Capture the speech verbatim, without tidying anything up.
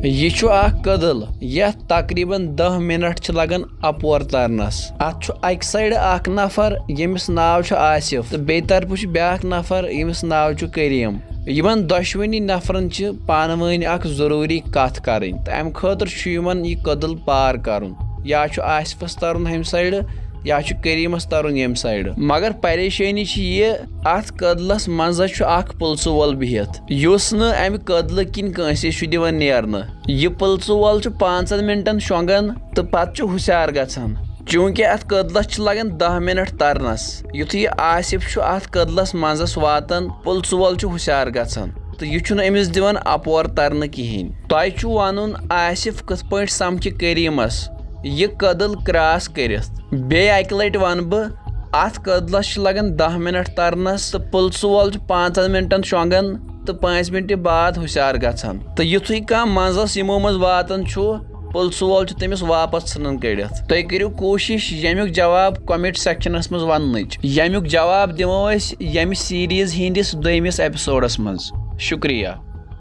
یہِ چھُ اکھ کٔدٕل یتھ تقریباً دَہ منٹ چھِ لگان اپور ترنس۔ اتھ چھُ اکہِ سایڈٕ اکھ نفر ییٚمِس ناو چھُ آصف تہٕ بیٚیہِ طرفہٕ چھُ بیٛاکھ نفر ییٚمِس ناو چھُ کریم۔ یِمن دۄشوٕنی نفرن چھِ پانہٕ وٲنۍ اکھ ضروٗری کتھ کرٕنۍ تہٕ امہِ خٲطرٕ چھُ یِمن یہِ کٔدٕل پار کرُن۔ یا چھُ آصفس ترُن ہمہِ سایڈٕ یا چھُ کریمس ترُن ییٚمہِ سایڈٕ۔ مگر پریشٲنی چھِ یہِ، اتھ کٔدلس منٛز چھُ اکھ پُلسہٕ وول بِہِتھ یُس نہٕ امہِ کٔدلہٕ کِنۍ کٲنٛسے چھُ دِوان نیرنہٕ۔ یہِ پُلسہٕ وول چھُ پانٛژن منٹن شۄنٛگان تہٕ پتہٕ چھُ ہُشار گژھان۔ چوٗنٛکہِ اتھ کٔدلس چھِ لگان دَہ منٹ ترنس، یُتھُے یہِ آصف چھُ اتھ کٔدلس منٛزس واتان، پُلسہٕ وول چھُ ہُشار گژھان تہٕ یہِ چھُنہٕ أمِس دِوان اپور ترنہٕ کِہینۍ۔ تۄہہِ چھُ ونُن آصف کِتھ پٲٹھۍ سمکھِ کریمس یہِ کٔدٕل کراس کٔرِتھ۔ بیٚیہِ اکہِ لٹہِ ونہٕ بہٕ، اتھ کٔدلس چھِ لگان دَہ منٹ ترنس تہٕ پُلسہٕ وول چھُ پانٛژن منٹن شۄنٛگان تہٕ پانٛژِ منٹہِ بعد ہُشار گژھان۔ تہٕ یُتھُے کانٛہہ منٛزس یِمو منٛز واتان چھُ، پُلسہٕ وول چھُ تٔمِس واپس ژھٕنان کٔڑِتھ۔ تُہۍ کٔرِو کوٗشِش ییٚمیُک جواب comment sectionس منٛز وننٕچ۔ ییٚمیُک جواب دِمو أسۍ ییٚمہِ series ہٕنٛدِس دوٚیمِس episodeس منٛز۔ شُکریہ۔